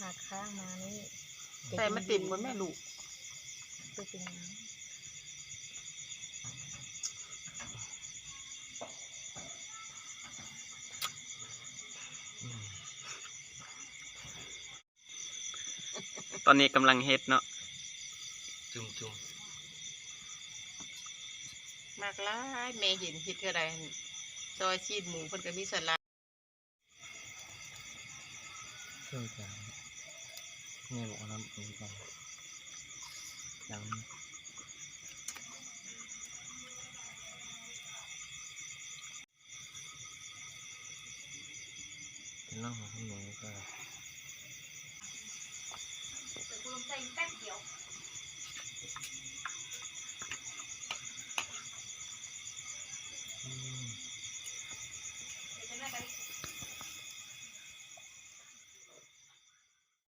ຫາກຄ້າງມານີ້ ໃສ່ມາເຕັມກ່ອນແມ່ລູກ ບໍ່ເປັນຫຍັງ. ຕອນນີ້ກຳລັງເຮັດເນາະ ຈຸ່ມໆ ມັກຫຼາຍ ແມ່ເຫັນເຮັດເທື່ອໃດ ຊອຍຊີ້ນໝູເພິ່ນກໍມີສ່ວນຫຼາຍ. ເຄື່ອງຈາງ ແມ່ບອກເອົານ້ຳອັນນີ້ກ່ອນ ຈັ່ງ ເປັນເລື່ອງຂອງຄົນເມືອງກໍ